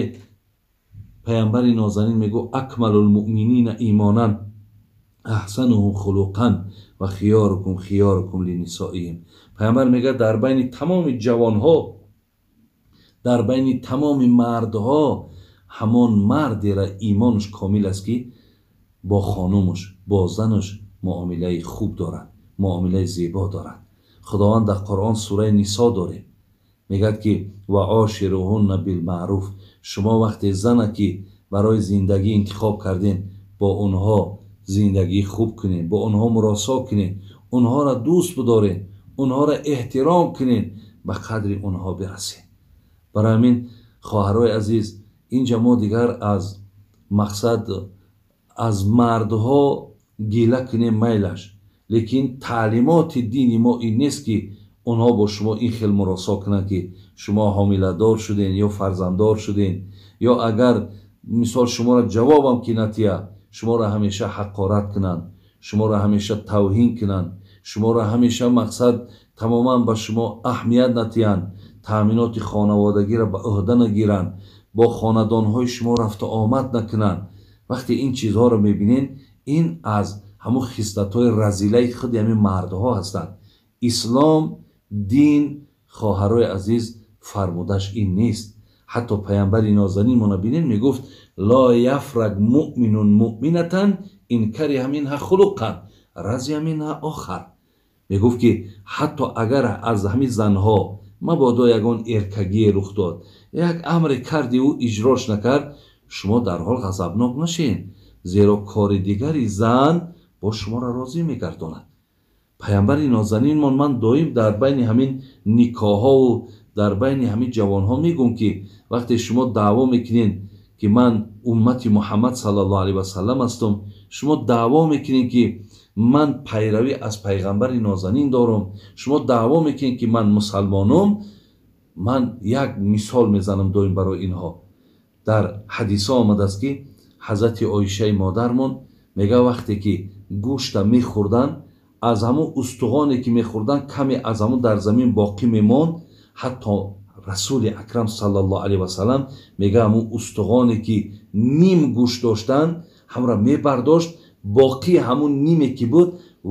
[SPEAKER 1] Паямбари нозанин мегӯ акмалул муъминина имонан аҳсануҳум хулуқан ва хиёрукум хиёрукум линисоиҳим. Паямбар мегӯяд дар байни тамоми ҷавонҳо, дар байни тамоми мардҳо ҳамон мардера имонаш комил аст, ки бо хонумаш, бо занаш муомилаи хуб дорад, муомилаи зебо дорад. Худованд дар Қуръон сураи Нисо дорем, мегӯяд ки ва ошируҳунна билмаъруф. Шумо вақте зана ки барои зиндагӣ интихоб кардем, бо онҳо зиндагии хуб кунед, бо онҳо муросо кунед, онҳоро дӯст бидоред, онҳоро эҳтиром кунед, ба қадри онҳо бирасед. Барои ҳамин хоҳарои азиз, инҷа мо дигар аз мақсад аз мардҳо гила кунем майлаш, лекин таълимоти дини мо ин нест ки онҳо бо шумо ин хел муросо кунанд, ки шумо ҳомиладор шуден ё фарзанддор шуден, ё агар мисол шуморо ҷавобам ки натия, шуморо ҳамеша ҳақорат кунанд, шуморо ҳамеша тавҳин кунанд, шуморо ҳамеша мақсад тамоман ба шумо аҳамият натиҳанд, таъминоти хонаводагиро ба ӯҳда нагиранд, бо хонадонҳои шумо рафту омад накунанд. Вақте ин чизҳоро мебинед, ин аз ҳамон хислатҳои разилаи худи ҳамин мардҳо ҳастанд. Ислом, дин, хоҳарои азиз, фармудаш ин нест. Ҳатто паямбари нозанинмона бинед, мегуфт ло яфрак муъминун муъминатан ин кариҳа минҳа хулуқан разия минҳа охар. Мегуфт ки ҳатто агар аз ҳамин занҳо мабодо ягон эркагие рух дод, як амре карди ӯ иҷрош накард, шумо дарҳол ғазабнок нашед, зеро кори дигари зан бо шуморо розӣ мегардонад. Паямбари нозанинмон, ман доим дар байни ҳамин никоҳҳову дар байни ҳамин ҷавонҳо мегӯм, ки вақте шумо даъво мекунед, ки ман уммати Муҳаммад саллаллоҳу алайҳи васаллам ҳастам, шумо даъво мекунед, ки ман пайравӣ аз пайғамбари нозанин дорам, шумо даъво мекунед, ки ман мусалмонам, ман як мисол мезанам доим барои инҳо. Дар ҳадисҳо омадааст, ки ҳазрати Оишаи модармон мегӯяд вақте ки гӯшта мехӯрданд, аз ҳамон устухоне ки мехӯрданд, каме аз ҳамон дар замин боқӣ мемонд. Ҳатто Расули Акрам саллаллоҳу алайҳи васаллам мегӯяд ҳамон устухоне ки ним гӯшт доштанд, ҳамра мебардошт, боқӣ ҳамон ниме ки буд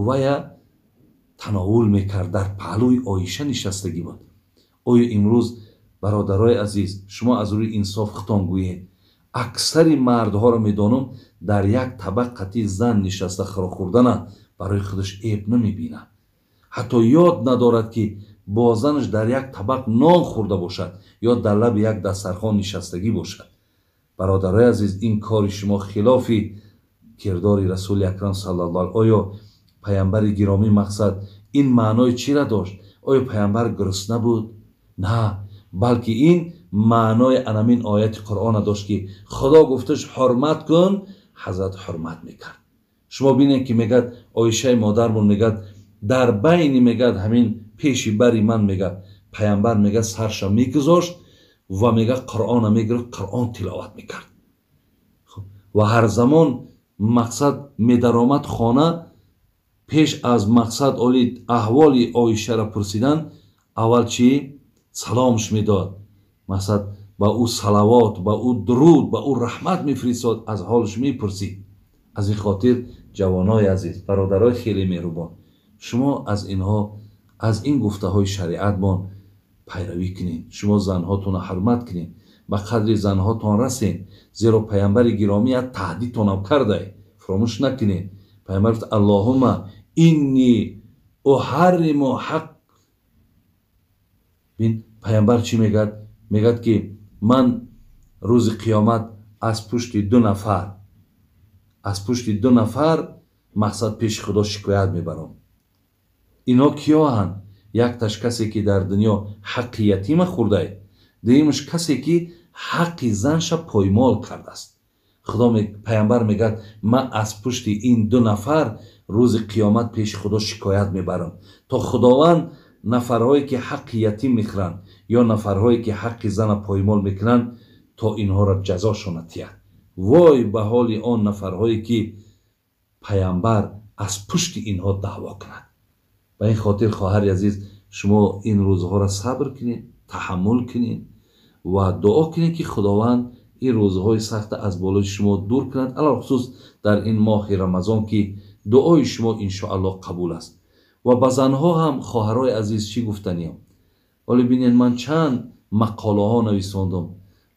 [SPEAKER 1] вая тановул мекард, дар паҳлӯи Оиша нишастагӣ буд. Оё имрӯз бародарои азиз, шумо аз рӯи инсоф хитон гӯед, аксари мардҳоро медонам дар як табақ қатъи зан нишаста хӯрок хӯрдана барои худаш эб намебинад, ҳатто ёд надорад ки бо занаш дар як табақ нон хӯрда бошад ё дар лаби як дастархон нишастагӣ бошад. Бародарои азиз, ин кори шумо хилофи кирдори Расули Акрам саллаллоҳу. Оё паямбари гиромӣ мақсад ин маънои чиро дошт? Оё паямбар гурусна буд? На, балки ин маънои анамин ояти Қуръона дошт, ки Худо гуфташ ҳурмат кун, ҳазрат ҳурмат мекард. Шумо бинед ки мегӯяд Оишаи модармон, мегӯяд дар байни, мегӯяд ҳамин пеши бари ман, мегӯяд паямбар, мегӯяд сарша мегузошт ва мегӯяд Қуръона мегирифт, Қуръон тиловат мекард. Ва ҳар замон мақсад медаромад хона, пеш аз мақсад оли аҳволи Оишаро пурсидан, аввал чӣ саломш медод, мақсад ба ӯ салавот, ба ӯ дуруд, ба ӯ раҳмат мефиристод, аз ҳолаш мепурсид. Аз ин хотир ҷавонои азиз, бародарои хеле меҳрубон, шумо аз инҳо, аз ин гуфтаҳои шариатмон пайравӣ кунед. Шумо занҳотонро ҳурмат кунед, ба қадри занҳотон расед, зеро паямбари гиромӣ як таҳдидтонам кардае, фаромӯш накунед. Паямбар гуфт аллоҳумма инни уҳарриму ҳақ. Бин, паямбар чӣ мегӯяд? Мегӯяд ки ман рӯзи қиёмат аз пушти ду нафар, аз пушти ду нафар мақсад пеши Худо шикоят мебарам. Инҳо киёанд? Якташ касе ки дар дунё ҳаққи ятима хӯрдае, дуюмаш касе ки ҳаққи занша поймол кардааст. Худо паямбар мегӯяд ман аз пушти ин ду нафар рӯзи қиёмат пеши Худо шикоят мебарам, то Худованд нафарҳое ки ҳаққи ятим мехӯранд ё нафарҳое ки ҳаққи зана поймол мекунанд, то инҳоро ҷазошона тиҳад. Вой ба ҳоли он нафарҳое ки паямбар аз пушти инҳо даъво кунад. Ба ин хотир хоҳари азиз, шумо ин рӯзҳоро сабр кунед, таҳаммул кунед ва дуо кунед, ки Худованд ин рӯзҳои сахта аз болои шумо дур кунад, алалхусус дар ин моҳи Рамазон, ки дуои шумо иншоаллоҳ қабул аст. Ва ба занҳо ҳам, хоҳарои азиз, чӣ гуфтаниям? Ҳоло бинед, ман чанд мақолаҳо нависондам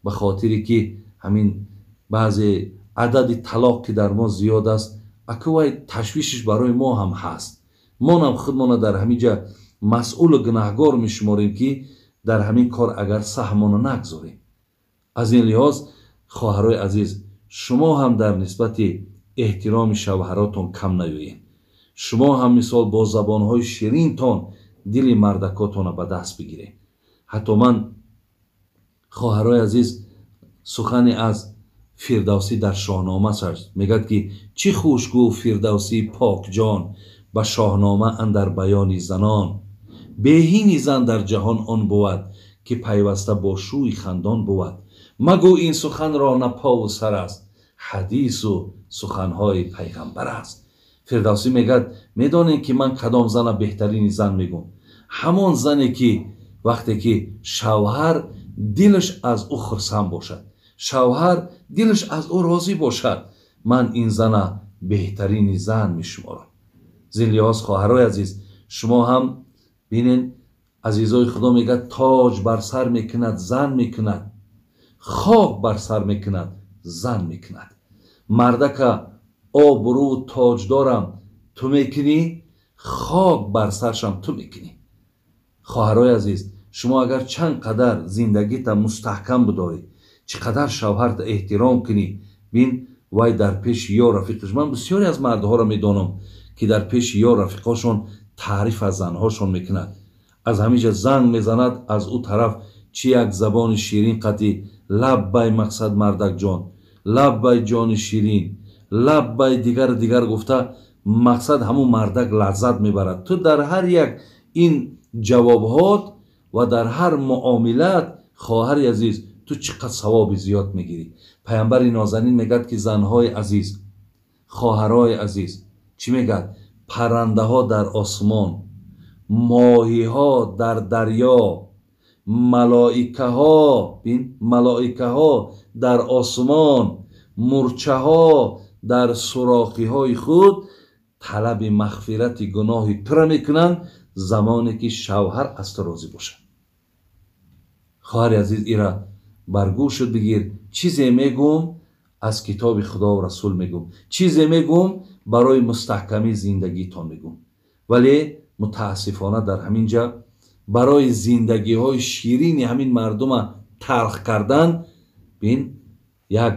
[SPEAKER 1] ба хотире ки ҳамин баъзе адади талоқ ки дар мо зиёд аст, акувай ташвишиш барои мо ҳам ҳаст. Монам худмона дар ҳамин ҷа масъулу гунаҳгор мешуморем, ки дар ҳамин кор агар саҳмона нагзорем. Аз ин лиҳоз, хоҳарои азиз, шумо ҳам дар нисбати эҳтироми шавҳаротон кам наёед. Шумо ҳам мисол бо забонҳои ширинтон дили мардакотонро ба даст бигиред. Ҳатто ман, хоҳарои азиз, сухане аз Фирдавсӣ дар Шоҳнома аст, мегӯяд ки чӣ хуш гуфт Фирдавсӣ покҷон ба Шоҳнома андар баёни занон. Беҳини зан дар ҷаҳон он бувад, ки пайваста бо шӯи хандон бувад. Магӯ ин суханро на пову сар аст, ҳадису суханҳои пайғамбар аст. Фирдавсӣ мегӯяд, медонед ки ман кадом зана беҳтарини зан мегӯм? Ҳамон зане ки вақте ки шавҳар дилаш аз ӯ хурсанд бошад, шавҳар дилаш аз ӯ розӣ бошад, ман ин зана беҳтарини зан мешуморам. Зин лиҳоз, хоҳарои азиз, шумо ҳам бинед, азизои Худо мегӯяд, тоҷ бар сар мекунад, зан мекунад, хок бар сар мекунад, зан мекунад. Мардака обрӯ тоҷдорам ту мекунӣ, хок бар саршам ту мекунӣ. Хоҳарои азиз, шумо агар чанд қадар зиндагита мустаҳкам бидорӣ, чӣ қадар шавҳарта эҳтиром кунӣ, бин вай дар пеши ё рафиқаш. Ман бисёре аз мардҳоро медонам, ки дар пеши ё рафиқошон таъриф аз занҳошон мекунад. Аз ҳамиҷа занг мезанад, аз ӯ тараф чӣ як забони ширин қатӣ, лаббай мақсад мардакҷон, лаббай ҷони ширин, лаббай дигар дигар гуфта, мақсад ҳамун мардак лаззат мебарад. Ту дар ҳар як ин ҷавобҳот ва дар ҳар муомилат, хоҳари азиз, ту чӣ қадр савоби зиёд мегирӣ. Пайғамбари нозанин мегӯяд ки занҳои азиз, хоҳарои азиз, чӣ мегӯяд? Паррандаҳо дар осмон, моҳиҳо дар дарё, малоикаҳо, бин, малоикаҳо дар осмон, мурчаҳо дар сурохиҳои худ талаби мағфирати гуноҳи тура мекунанд, замоне ки шавҳар аз ту розӣ бошад. Хоҳари азиз, ира бар гӯшат бигир. Чизе мегӯм аз китоби Худо ва Расул мегӯм, чизе мегӯм барои мустаҳкамии зиндагитон мегӯм. Вале мутаассифона дар ҳамин ҷа барои зиндагиҳои ширини ҳамин мардума талх кардан, бин, як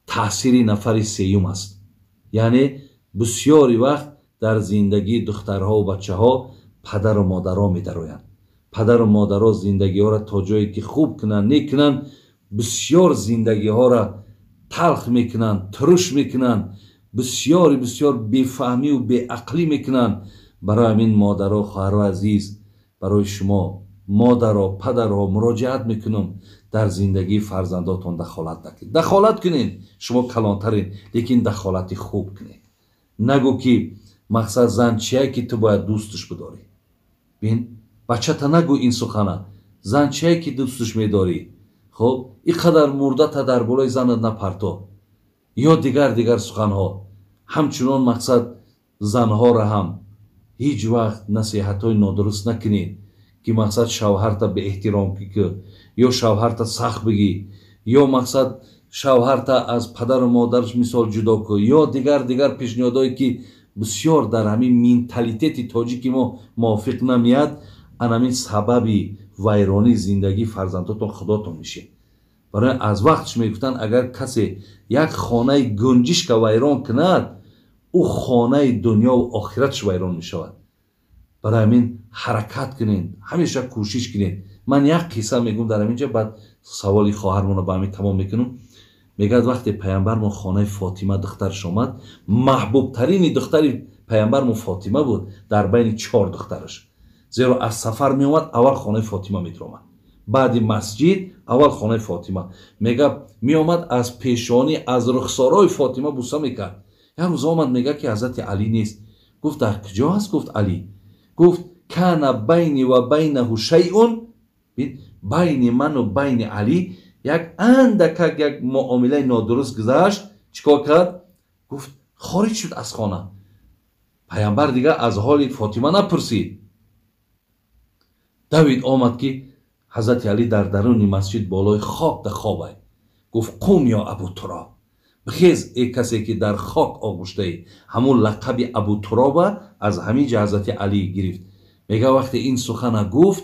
[SPEAKER 1] таъсири нафари сеюм аст. Яъне бисёри вақт дар зиндагии духтарҳо ва бачаҳо падару модаро медароянд. Падару модаро зиндагиҳоро то ҷое ки хуб кунанд, некунанд, бисёр зиндагиҳоро талх мекунанд, туруш мекунанд, бисёри бисёр бефаҳмиву беақлӣ мекунанд. Барои ҳамин модаро, хоҳаро азиз, барои шумо модаро, падарҳо муроҷиат мекунам, дар зиндагии фарзандотон дахолат накунед. Дахолат кунед, шумо калонтарин, лекин дахолати хуб кунед. Нагӯ ки мақсад зан чие ки ту бояд дӯсташ бидорӣ. Бин, бачата нагӯ ин сухана. Зан чие ки дӯсташ медорӣ? Хоб, ин қадар мурдата дар болои занат напарто. Ё дигар дигар суханҳо. Ҳамчунон мақсад занҳоро ҳам ҳеҷ вақт насиҳатҳои нодуруст накунед, ки мақсад шавҳарта беэҳтиром ки, ё шавҳарта сахт бигӣ, ё мақсад шавҳарта аз падару модараш мисол ҷудо кун, ё дигар дигар пешниҳодҳое ки бисёр дар ҳамин менталитети тоҷики мо мувофиқ намеяд. Ан ҳамин сабаби вайронии зиндагии фарзандотон худотон мешед. Барои аз вақтш мегуфтанд, агар касе як хонаи гунҷишка вайрон кунад, ӯ хонаи дунёву охиратш вайрон мешавад. Барои ҳамин ҳаракат кунед, ҳамеша кӯшиш кунед. Ман як қисса мегӯм дар ҳамин ҷа, баъд саволи хоҳармонро ба ҳамин тамом мекунам. Мегӯяд вақте пайғамбармон хонаи Фотима духтараш омад, маҳбубтарини духтари пайғамбармон Фотима буд дар байни 4 духтараш. Зеро аз сафар меомад, аввал хонаи Фотима медиромад, баъди масҷид аввал хонаи Фотима. Мегӯяд меомад аз пешонӣ, аз рухсорои Фотима буса мекард. Як рӯз омад, мегӯяд ки ҳазрати Алӣ нест. Гуфт дар куҷо аст? Гуфт Алӣ. Гуфт кана байни ва байнаҳу шайъун, байни ману байни Алӣ Як андакак як муомилаи нодуруст гузашт, чикор кард? Гуфт хориҷ шуд аз хона. Пайғамбар дигар аз ҳоли Фотима напурсид. Давид омад ки ҳазрати Алӣ дар даруни масҷид болои хок да хобай. Гуфт қум ё Абу Туроб, бихез эй касе ки дар хок оғӯштаӣ. Ҳамун лақаби Абу Туроба аз ҳамин ҷа ҳазрати Алӣ гирифт. Мега вақте ин сухана гуфт,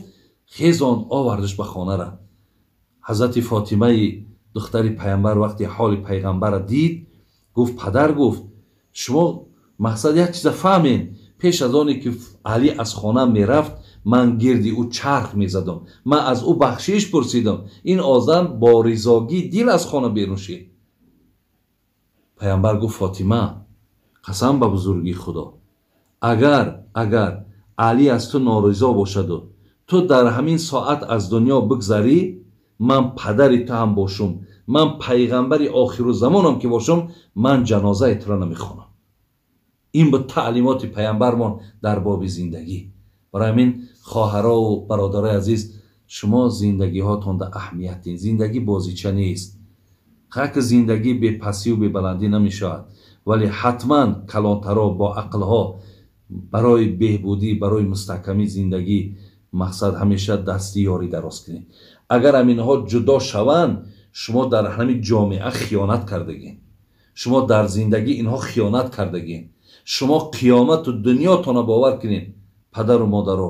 [SPEAKER 1] хезонд овардаш ба хонара. Ҳазрати Фотимаи духтари пайғамбар вақте ҳоли пайғамбара дид, гуфт падар, гуфт шумо мақсад як чиза фаҳмед, пеш аз оне ки Алӣ аз хона мерафт, ман гирди ӯ чарх мезадам, ман аз ӯ бахшиш пурсидам, ин одам бо ризогӣ дил аз хона берун шид. Пайғамбар гуфт Фотима, қасам ба бузургии Худо, агар Алӣ аз ту норизо бошаду ту дар ҳамин соат аз дунё бигзарӣ, ман падари ту ҳам бошум, ман пайғамбари охиру замонам ки бошум, ман ҷанозаи туро намехонам. Ин буд таълимоти пайғамбармон дар боби зиндагӣ. Барои ҳамин хоҳарову бародарои азиз, шумо зиндагиҳотонда аҳамият дин. Зиндагӣ бозича нест. Ҳар ки зиндагӣ бепастию бебаландӣ намешавад, вале ҳатман калонтаро бо ақлҳо барои беҳбудӣ, барои мустаҳкамии зиндагӣ мақсад ҳамеша дасти ёрӣ дароз кунед. Агар ҳаминҳо ҷудо шаванд, шумо дар ҳамин ҷомеа хиёнат кардагин, шумо дар зиндагӣ инҳо хиёнат кардагин, шумо қиёмату дунётонро бовар кунед, падару модаро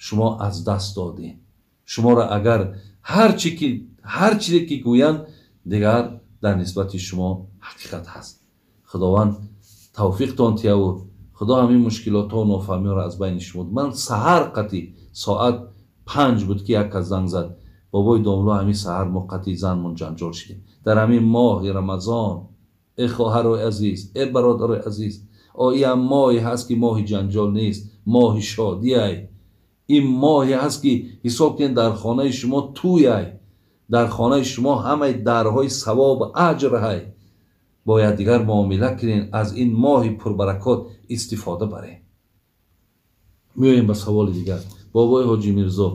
[SPEAKER 1] шумо аз даст додед. Шуморо агар ҳар чизе ки гӯянд, дигар дар нисбати шумо ҳақиқат ҳаст. Худованд тавфиқтон тияву Худо ҳамин мушкилотҳо нофаҳмиҳоро аз байни шумо. Ман саҳар қатӣ соат 5 буд ки як кас занг зад, бобои домло ҳамин саҳар мо қатӣ занмон ҷанҷол шидем дар ҳамин моҳи Рамазон. Э хоҳарои азиз, э бародарои азиз, оям моҳе ҳаст ки моҳи ҷанҷол нест, моҳи шодиай. Ин моҳе ҳаст ки ҳисоб кунед дар хонаи шумо тӯяй, дар хонаи шумо ҳамаи дарҳои савобу аҷр ҳай. Бояд дигар муомила кунед, аз ин моҳи пурбаракот истифода барем. Меоем ба саволи дигар. Бобои Ҳоҷи Мирзо,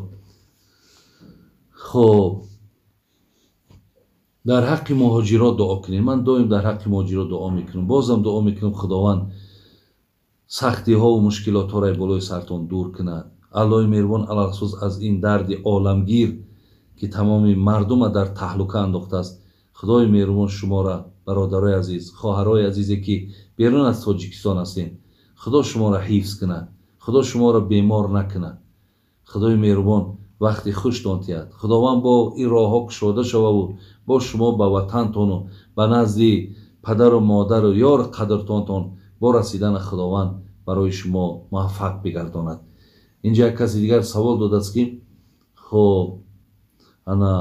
[SPEAKER 1] хоб дар ҳаққи муҳоҷирот дуо кунед. Ман доим дар ҳаққи муҳоҷирот дуо мекунам, бозам дуо мекунам Худованд сахтиҳову мушкилотҳоро болои сартон дур кунад. Аллоҳи меҳрубон алалхусус аз ин дарди оламгир ки тамоми мардума дар таҳлука андохтааст, Худои меҳрубон шуморо, бародарои азиз, хоҳарои азизе ки берун аз Тоҷикистон ҳастем, Худо шуморо ҳифз кунад, Худо шуморо бемор накунад. Худои меҳрубон вақти хуштон тиҳад. Худованд бо ин роҳҳо кушода шававу бо шумо ба ватантону ба назди падару модару ёр қадртонтон бо расидани Худованд барои шумо муваффақ бигардонад. Инҷа як каси дигар савол додааст ки хоб ана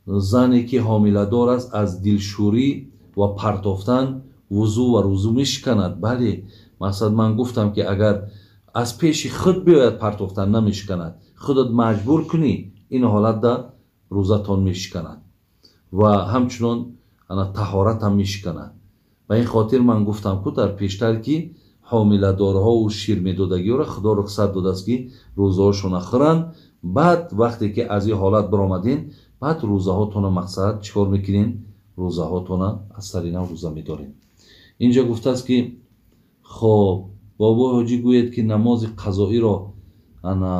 [SPEAKER 1] зане ки ҳомиладор аст аз дилшӯрӣ ва партофтан вузӯ ва рузӯ мешиканад. Бале, мақсад ман гуфтам ки агар аз пеши худ биёяд партофтан намешиканад, худат маҷбур кунӣ, ин ҳолатда рӯзатон мешиканад ва ҳамчунон ана таҳорат ҳам мешиканад. Ба ин хотир ман гуфтам ку дар пештар ки ҳомиладорҳову ширмедодагиҳоро Худо рухсат додааст ки рӯзаҳошона хӯранд. Баъд вақте ки аз ин ҳолат баромадин, баъд рӯзаҳотона мақсад чӣ кор мекунин? Рӯзаҳотона аз сари нав рӯза медоред. Инҷа гуфтааст ки хоб бобои ҳоҷӣ гӯед ки намози қазоиро ана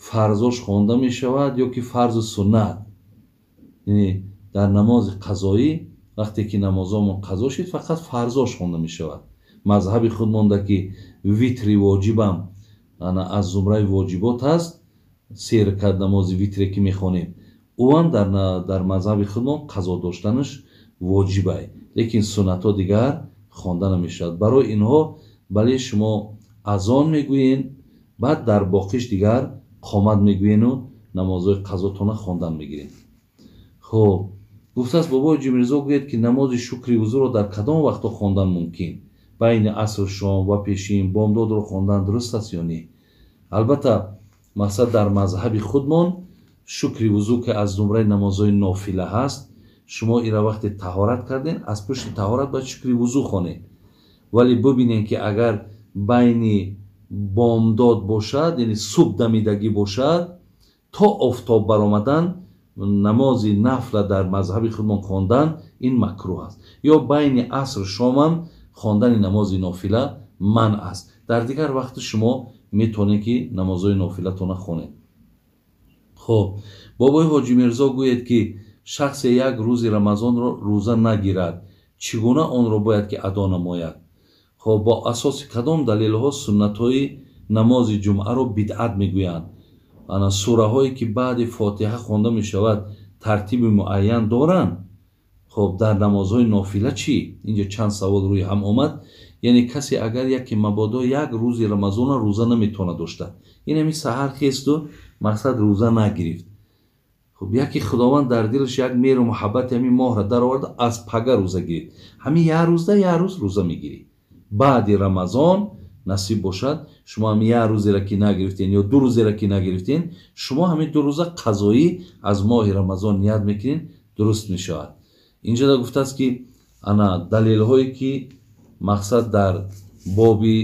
[SPEAKER 1] фарзош хонда мешавад ё ки фарзу суннат. Яъне дар намози қазоӣ вақте ки намозомон қазо шид, фақат фарзош хонда мешавад. Мазҳаби худ монда ки витри воҷибам ана аз зумраи воҷибот аст, се ракат намози витре ки мехонем, ӯам дар мазҳаби худмон қазо доштанаш воҷибай, лекин суннатҳо дигар хонда намешавад. Барои инҳо бале шумо азон мегӯен, баъд дар боқиш дигар қомат мегӯену намозҳои қазотона хондан мегиред. Хоб гуфтааст бобои Ҳоҷи Мирзо гӯед ки намози шукри вузӯро дар кадом вақтҳо хондан мумкин? Байни асру шом ва пешин бомдодро хондан дуруст аст ё не? Албатта мақсад дар мазҳаби худмон шукри вузӯ ки аз зумраи намозҳои нофила ҳаст, шумо ира вақте таҳорат карден, аз пушти таҳорат бояд шукри вузӯ хонед. Вале бибинед ки агар байни бомдод бошад, яъне субҳ дамидагӣ бошад, то офтоб баромадан Намози нафла дар мазҳаби худмон хондан ин макрӯҳ аст. Ё байни аср шомам хондани намози нофила манъ аст. Дар дигар вақт шумо метавонед ки намозҳои нофилатона хонед. Хоб, бобои Ҳоҷи Мирзо гӯед, ки шахсе як рӯзи Рамазонро рӯза нагирад, чӣ гуна онро бояд ки адо намояд? Хоб, бо асоси кадом далелҳо суннатҳои намози ҷумъаро бидъат мегӯянд? Ана сураҳое ки баъди фотиҳа хонда мешавад, тартиби муайян доранд? Хоб, дар намозҳои нофила чӣ? Инҷо чанд савол рӯи ҳам омад. Яъне касе агар яке мабодо як рӯзи Рамазонро рӯза наметавонад дошта, ин ҳамин саҳар хесту мақсад рӯза нагирифт. Хуб, яке Худованд дар дилаш як меҳру муҳаббати ҳамин моҳро дароварда, аз пага рӯза гирифт. Ҳамин як рӯзда як рӯз рӯза мегирӣ. Баъди Рамазон насиб бошад, шумо ҳамин як рӯзеро ки нагирифтен ё ду рӯзеро ки нагирифтен, шумо ҳамин ду рӯза қазоӣ аз моҳи Рамазон ният мекунед, дуруст мешавад. Инҷо гуфтааст ки ана далелҳое ки мақсад дар боби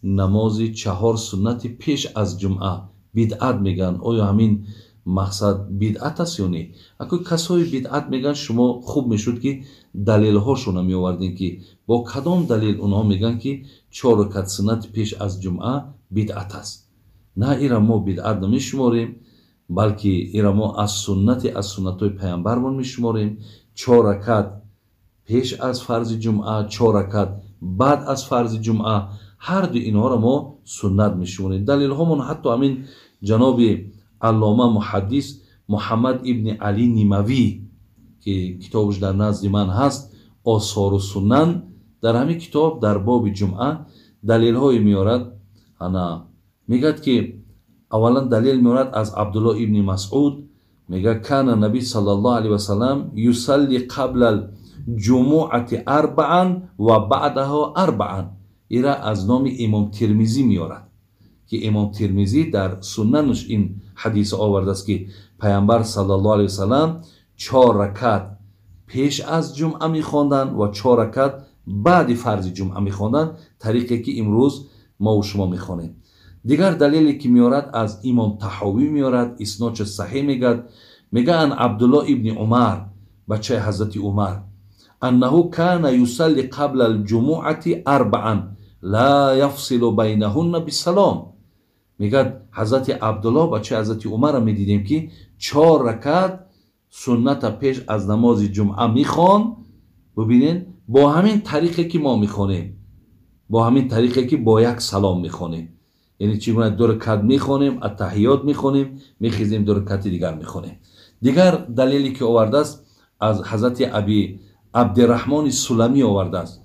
[SPEAKER 1] намози чаҳор суннати пеш аз ҷумъа бидъат мегӯянд, оё ҳамин мақсад бидъат аст ё не? Ако касои бидъат мегӯянд, шумо хуб мешуд ки далелҳошонро меовардем, ки бо кадом далел онҳо мегӯянд ки чор ракат суннати пеш аз ҷумъа бидъат аст. На, ира мо бидъат намешуморем, балки ира мо аз суннати аз суннатҳои паямбармон мешуморем. Чор ракат пеш аз фарзи ҷумъа, чор ракат баъд аз фарзи ҷумъа, ҳар ду инҳоро мо суннат мешуморем. Далелҳомон ҳатто ҳамин ҷаноби аллома муҳаддис Муҳаммад ибни Али Нимавӣ, ки китобаш дар назди ман ҳаст, Осору суннан, дар ҳамин китоб дар боби ҷумъа далелҳое меорад. Ана мегӯяд ки аввалан далел меорад аз Абдулло ибни Масъуд, мегӯяд: кана наби саллаллоҳу алайҳи васаллам юсалли қабла ҷумуати арбаан ва баъдаҳо арбаан. Ира аз номи Имом Тирмизӣ меорад, ки Имом Тирмизӣ дар суннанаш ин ҳадис овардааст, ки паямбар саллаллоҳу алайҳи васаллам чор ракат пеш аз ҷумъа мехонданд ва чор ракат баъди фарзи ҷумъа мехонданд, тариқе ки имрӯз мову шумо мехонем. Дигар далеле ки меорад аз Имом Таҳовӣ меорад, иснодша саҳеҳ мегӯяд, мегӯяд: ан Абдулло ибни Умар, бачаи ҳазрати Умар, аннаҳу кана юсалли қабла алҷумуати арбаан ла яфсилу байнаҳунна биссалом. Мегӯяд ҳазрати Абдулло, бачаи ҳазрати Умарро медидем, ки чор ракат сунната пеш аз намози ҷумъа мехонд. Бубинед, бо ҳамин тариқе ки мо мехонем, бо ҳамин тариқе ки бо як салом мехонем, яъне чӣ гуна ду ракат мехонем, аттаҳиёт мехонем, мехезем, ду ракати дигар мехонем. Дигар далеле ки овардааст аз ҳазрати Аби Абдираҳмони Суламӣ овардааст,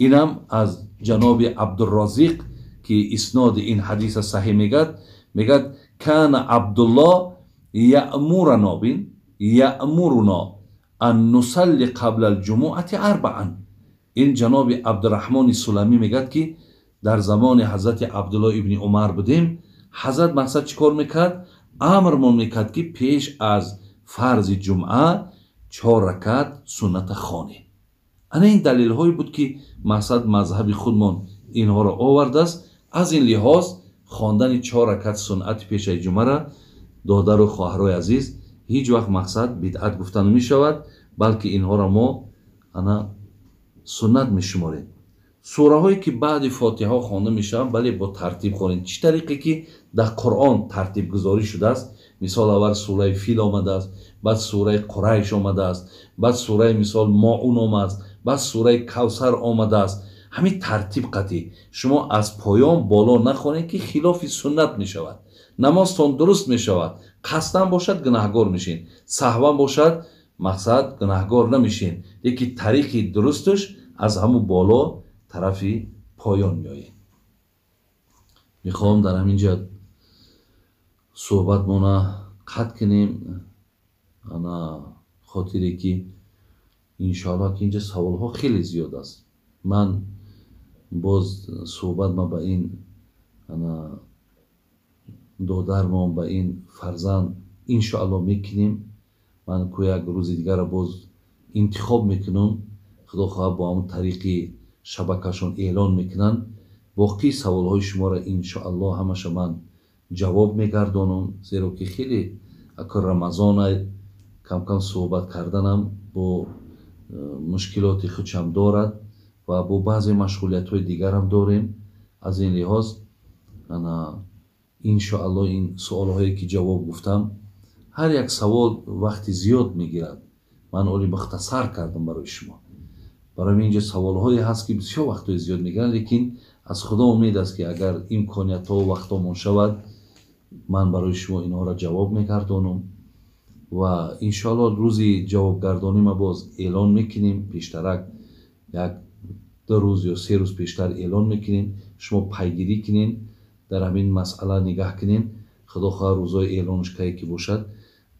[SPEAKER 1] инам аз ҷаноби Абдуррозиқ, ки исноди ин ҳадиса саҳеҳ мегӯяд, мегӯяд: кана Абдулло яъмурано, бин, яъмуруно ан нусалли қабла алҷумуати арбаан. Ин ҷаноби Абдураҳмони Суламӣ мегӯяд, ки дар замони ҳазрати Абдулло ибни Умар будем, ҳазрат мақсад чӣ кор мекард? Амрмон мекард, ки пеш аз фарзи ҷумъа чор ракат сунната хонем. Ана ин далелҳое буд, ки мақсад мазҳаби худмон инҳоро овардааст. Аз ин лиҳоз хондани чор ракат суннати пешаи ҷумъара, додару хоҳарои азиз, ҳеҷ вақт мақсад бидъат гуфта намешавад, балки инҳоро мо ана суннат мешуморем. Сураҳое ки баъди фотиҳа хонда мешаванд, бале, бо тартиб хонед, чӣ тариқе ки дар Қуръон тартибгузорӣ шудааст. Мисол, аввал сураи Фил омадааст, баъд сураи Қурайш омадааст, баъд сураи мисол Моун омадааст, баъд сураи Кавсар омадааст. Ҳамин тартиб қатъӣ шумо аз поён боло нахонед, ки хилофи суннат мешавад, намозтон дуруст мешавад. Қасдан бошад, гунаҳгор мешед, саҳван бошад, мақсад гунаҳгор намешед, лекин тариқи дурусташ аз ҳамун боло тарафи поён меоед. Мехоҳам дар ҳамин ҷа суҳбатмона қатъ кунем, ана хотире ки иншоаллоҳ ки инҷа саволҳо хеле зиёд аст. Ман боз суҳбат ма ба ин ана додармон, ба ин фарзанд иншоаллоҳ мекунем. Ман ку як рӯзи дигарро боз интихоб мекунам, худо хоҳад, бо ҳамон тариқи шабакашон эълон мекунанд. Боқии саволҳои шуморо иншоаллоҳ ҳамаша ман ҷавоб мегардонам, зеро ки хеле акр Рамазона. Кам-кам суҳбат карданам бо мушкилоти худшам дорад ва бо баъзе машғулиятҳои дигарам дорем. Аз ин лиҳоз, ана, иншоалло, ин суолҳое ки ҷавоб гуфтам, ҳар як савол вақти зиёд мегирад. Ман оли мухтасар кардам барои шумо. Барои инҷа саволҳое ҳаст, ки бисёр вақтҳои зиёд мегиранд, лекин аз Худо умед аст, ки агар имкониятҳо вақтҳомон шавад, ман барои шумо инҳоро ҷавоб мегардонам ва иншоалло рӯзи ҷавобгардонӣ ма боз эълон мекунем. Пештарак як 2 рӯз ё 3 рӯз пештар эълон мекунем. Шумо пайгирӣ кунен, дар ҳамин масъала нигаҳ кунен. Худо хоҳад, рӯзҳои эълонш кае ки бошад,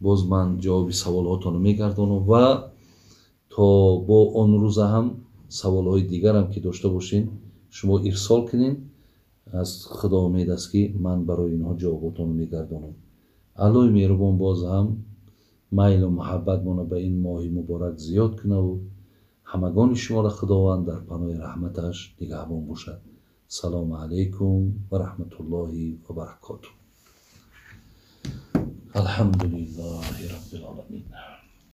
[SPEAKER 1] боз ман ҷавоби саволҳотонро мегардонам ва то бо он рӯза ҳам саволҳои дигарам ки дошта бошен, шумо ирсол кунен. Аз Худо умед аст, ки ман барои инҳо ҷавоботонро мегардонам. Аллоҳи меҳрубон боз ҳам майлу муҳаббатмонро ба ин моҳи муборак зиёд кунаву ҳамагони шуморо Худованд дар паноҳи раҳматаш нигаҳбон бошад. Салому алайкум ва раҳматуллоҳи ва баракотуҳ. Алҳамдулиллаҳи.